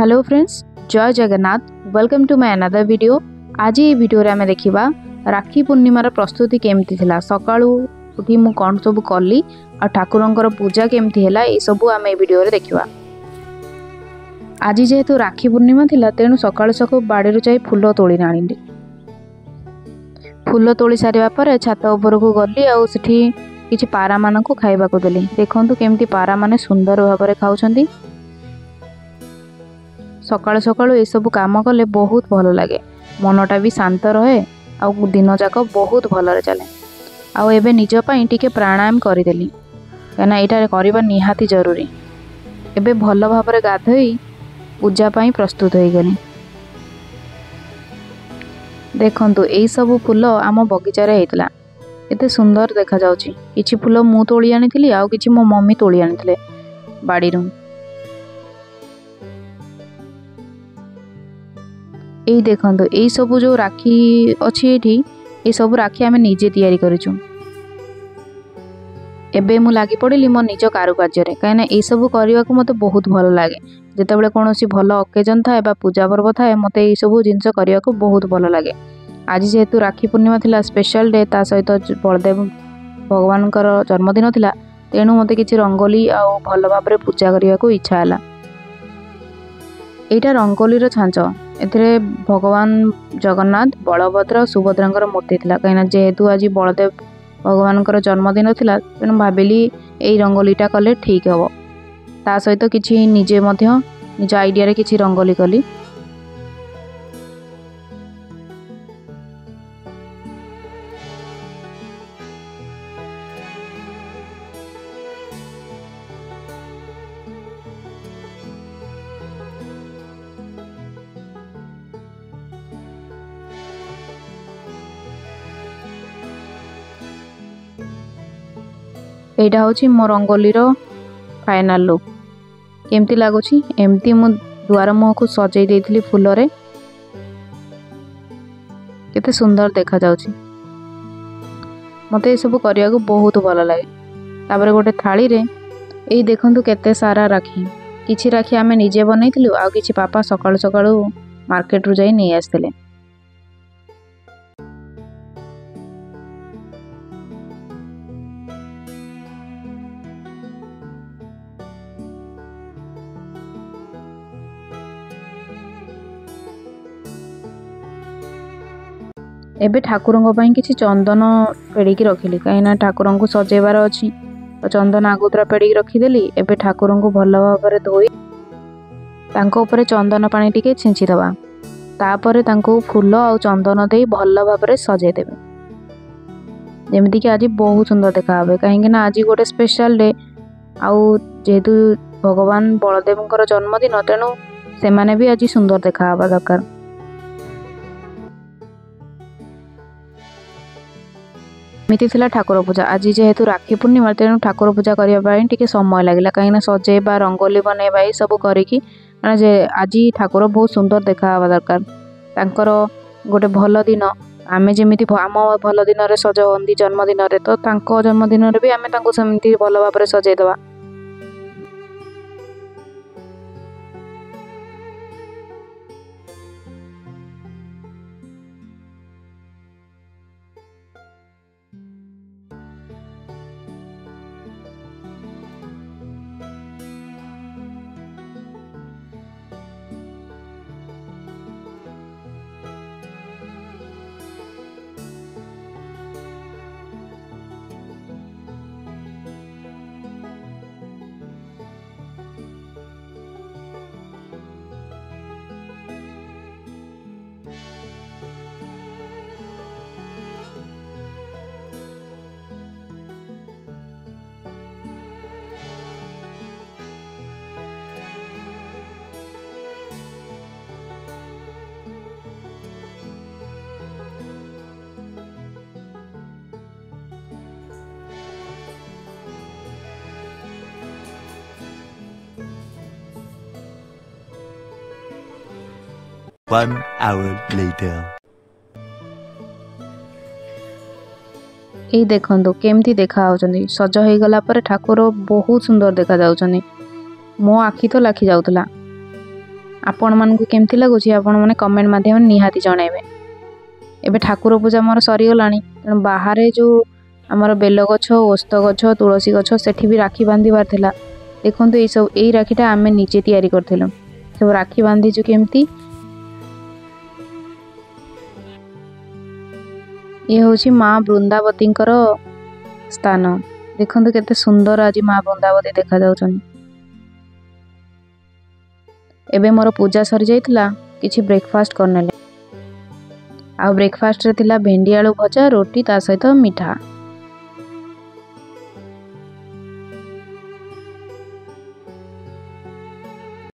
Hello friends, Jay Jagannath. Welcome to my another video. ଆଜି ଏଇ ଭିଡ଼ିଓରେ ଆମେ ଦେଖିବା ରାକ୍ଷୀ ପୂର୍ଣ୍ଣିମାର ପ୍ରସ୍ତୁତି କେମିତି ଥିଲା, ସକାଳୁ ଉଠି ମୁଁ କ'ଣ ସବୁ କଲି ଆଉ ଠାକୁରଙ୍କର ପୂଜା କେମିତି ହେଲା, ଏସବୁ ଆମେ ଏଇ ଭିଡ଼ିଓରେ ଦେଖିବା। ଆଜି ଯେହେତୁ ରାକ୍ଷୀ ପୂର୍ଣ୍ଣିମା ଥିଲା, ତେଣୁ ସକାଳୁ ସକାଳୁ ବାଡ଼ିରୁ ଯାଇ ଫୁଲ ତୋଳି ଆଣିଲି। ଫୁଲ ତୋଳି ସାରିବା ପରେ ଛାତ ଉପରକୁ ଗଲି ଆଉ ସେଠି କିଛି ପାରାମାନଙ୍କୁ ଖାଇବାକୁ ଦେଲି। ଦେଖନ୍ତୁ କେମିତି ପାରାମାନେ ସୁନ୍ଦର ଭାବରେ ଖାଉଛନ୍ତି। ସକାଳୁ ସକାଳୁ ଏସବୁ କାମ କଲେ ବହୁତ ଭଲ ଲାଗେ, ମନଟା ବି ଶାନ୍ତ ରହେ ଆଉ ଦିନଯାକ ବହୁତ ଭଲରେ ଚାଲେ। ଆଉ ଏବେ ନିଜ ପାଇଁ ଟିକେ ପ୍ରାଣାୟାମ କରିଦେଲି, କାହିଁକିନା ଏଇଟା କରିବା ନିହାତି ଜରୁରୀ। ଏବେ ଭଲ ଭାବରେ ଗାଧୋଇ ପୂଜା ପାଇଁ ପ୍ରସ୍ତୁତ ହୋଇଗଲି। ଦେଖନ୍ତୁ, ଏଇସବୁ ଫୁଲ ଆମ ବଗିଚାରେ ହେଇଥିଲା, କେତେ ସୁନ୍ଦର ଦେଖାଯାଉଛି। କିଛି ଫୁଲ ମୁଁ ତୋଳି ଆଣିଥିଲି ଆଉ କିଛି ମୋ ମମି ତୋଳି ଆଣିଥିଲେ ବାଡ଼ିରୁ। ଏଇ ଦେଖନ୍ତୁ, ଏଇ ସବୁ ଯେଉଁ ରାକ୍ଷୀ ଅଛି ଏଇଠି, ଏସବୁ ରାକ୍ଷୀ ଆମେ ନିଜେ ତିଆରି କରିଛୁ। ଏବେ ମୁଁ ଲାଗି ପଡ଼ିଲି ମୋ ନିଜ କାରୁକାର୍ଯ୍ୟରେ, କାହିଁକିନା ଏଇସବୁ କରିବାକୁ ମୋତେ ବହୁତ ଭଲ ଲାଗେ। ଯେତେବେଳେ କୌଣସି ଭଲ ଅକେଜନ୍ ଥାଏ ବା ପୂଜା ପର୍ବ ଥାଏ, ମୋତେ ଏଇସବୁ ଜିନିଷ କରିବାକୁ ବହୁତ ଭଲ ଲାଗେ। ଆଜି ଯେହେତୁ ରାକ୍ଷୀ ପୂର୍ଣ୍ଣିମା ଥିଲା, ସ୍ପେଶାଲ ଡେ, ତା ସହିତ ବଳଦେବ ଭଗବାନଙ୍କର ଜନ୍ମଦିନ ଥିଲା, ତେଣୁ ମୋତେ କିଛି ରଙ୍ଗୋଲି ଆଉ ଭଲ ଭାବରେ ପୂଜା କରିବାକୁ ଇଚ୍ଛା ହେଲା। ଏଇଟା ରଙ୍ଗୋଲିର ଛାଞ୍ଚ। ଏଥିରେ ଭଗବାନ ଜଗନ୍ନାଥ, ବଳଭଦ୍ର, ସୁଭଦ୍ରାଙ୍କର ମୂର୍ତ୍ତି ଥିଲା। କାହିଁକିନା ଯେହେତୁ ଆଜି ବଳଦେବ ଭଗବାନଙ୍କର ଜନ୍ମଦିନ ଥିଲା, ତେଣୁ ଭାବିଲି ଏଇ ରଙ୍ଗୋଲିଟା କଲେ ଠିକ୍ ହେବ। ତା ସହିତ କିଛି ନିଜେ ମଧ୍ୟ ନିଜ ଆଇଡ଼ିଆରେ କିଛି ରଙ୍ଗୋଲି କଲି। ଏଇଟା ହେଉଛି ମୋ ରଙ୍ଗୋଲିର ଫାଇନାଲ୍ ଲୁକ୍। କେମିତି ଲାଗୁଛି? ଏମିତି ମୁଁ ଦୁଆର ମୁହଁକୁ ସଜେଇ ଦେଇଥିଲି ଫୁଲରେ, କେତେ ସୁନ୍ଦର ଦେଖାଯାଉଛି। ମୋତେ ଏସବୁ କରିବାକୁ ବହୁତ ଭଲ ଲାଗେ। ତାପରେ ଗୋଟେ ଥାଳିରେ ଏଇ ଦେଖନ୍ତୁ କେତେ ସାରା ରାକ୍ଷୀ। କିଛି ରାକ୍ଷୀ ଆମେ ନିଜେ ବନେଇଥିଲୁ ଆଉ କିଛି ପାପା ସକାଳୁ ସକାଳୁ ମାର୍କେଟରୁ ଯାଇ ନେଇ ଆସିଥିଲେ। ଏବେ ଠାକୁରଙ୍କ ପାଇଁ କିଛି ଚନ୍ଦନ ପେଡ଼ିକି ରଖିଲି, କାହିଁକିନା ଠାକୁରଙ୍କୁ ସଜେଇବାର ଅଛି, ତ ଚନ୍ଦନ ଆଗତୁରା ପେଡ଼ିକି ରଖିଦେଲି। ଏବେ ଠାକୁରଙ୍କୁ ଭଲ ଭାବରେ ଧୋଇ ତାଙ୍କ ଉପରେ ଚନ୍ଦନ ପାଣି ଟିକେ ଛିଞ୍ଚିଦେବା। ତାପରେ ତାଙ୍କୁ ଫୁଲ ଆଉ ଚନ୍ଦନ ଦେଇ ଭଲ ଭାବରେ ସଜେଇଦେବେ, ଯେମିତିକି ଆଜି ବହୁତ ସୁନ୍ଦର ଦେଖାହେବେ। କାହିଁକିନା ଆଜି ଗୋଟେ ସ୍ପେଶାଲ ଡେ, ଆଉ ଯେହେତୁ ଭଗବାନ ବଳଦେବଙ୍କର ଜନ୍ମଦିନ, ତେଣୁ ସେମାନେ ବି ଆଜି ସୁନ୍ଦର ଦେଖାହେବା ଦରକାର। ଏମିତି ଥିଲା ଠାକୁର ପୂଜା। ଆଜି ଯେହେତୁ ରାକ୍ଷୀ ପୂର୍ଣ୍ଣିମା, ତେଣୁ ଠାକୁର ପୂଜା କରିବା ପାଇଁ ଟିକେ ସମୟ ଲାଗିଲା, କାହିଁକିନା ସଜେଇବା, ରଙ୍ଗୋଲି ବନେଇବା, ଏସବୁ କରିକି ମାନେ ଯେ ଆଜି ଠାକୁର ବହୁତ ସୁନ୍ଦର ଦେଖାହେବା ଦରକାର। ତାଙ୍କର ଗୋଟେ ଭଲ ଦିନ, ଆମେ ଯେମିତି ଆମ ଭଲ ଦିନରେ ସଜ ହୁଅନ୍ତି ଜନ୍ମଦିନରେ, ତ ତାଙ୍କ ଜନ୍ମଦିନରେ ବି ଆମେ ତାଙ୍କୁ ସେମିତି ଭଲ ଭାବରେ ସଜେଇଦେବା। One hour later. ଏଇ ଦେଖନ୍ତୁ କେମିତି ଦେଖାଯାଉଛନ୍ତି। ସଜ ହେଇଗଲା ପରେ ଠାକୁର ବହୁତ ସୁନ୍ଦର ଦେଖାଯାଉଛନ୍ତି। ମୋ ଆଖି ତ ଲାଖି ଯାଉଥିଲା। ଆପଣମାନଙ୍କୁ କେମିତି ଲାଗୁଛି, ଆପଣମାନେ କମେଣ୍ଟ ମାଧ୍ୟମରେ ନିହାତି ଜଣାଇବେ। ଏବେ ଠାକୁର ପୂଜା ମୋର ସରିଗଲାଣି, ତେଣୁ ବାହାରେ ଯେଉଁ ଆମର ବେଲଗଛ, ଓସ୍ତ ଗଛ, ତୁଳସୀ ଗଛ, ସେଠି ବି ରାକ୍ଷୀ ବାନ୍ଧିବାର ଥିଲା। ଦେଖନ୍ତୁ, ଏଇସବୁ ଏଇ ରାକ୍ଷୀଟା ଆମେ ନିଜେ ତିଆରି କରିଥିଲୁ। ସବୁ ରାକ୍ଷୀ ବାନ୍ଧିଛୁ କେମିତି। ଇଏ ହେଉଛି ମା ବୃନ୍ଦାବତୀଙ୍କର ସ୍ଥାନ। ଦେଖନ୍ତୁ କେତେ ସୁନ୍ଦର ଆଜି ମା ବୃନ୍ଦାବତୀ ଦେଖାଯାଉଛନ୍ତି। ଏବେ ମୋର ପୂଜା ସରିଯାଇଥିଲା, କିଛି ବ୍ରେକଫାଷ୍ଟ କରିନେଲେ। ଆଉ ବ୍ରେକଫାଷ୍ଟରେ ଥିଲା ଭେଣ୍ଡି ଆଳୁ ଭଜା, ରୋଟି, ତା ସହିତ ମିଠା।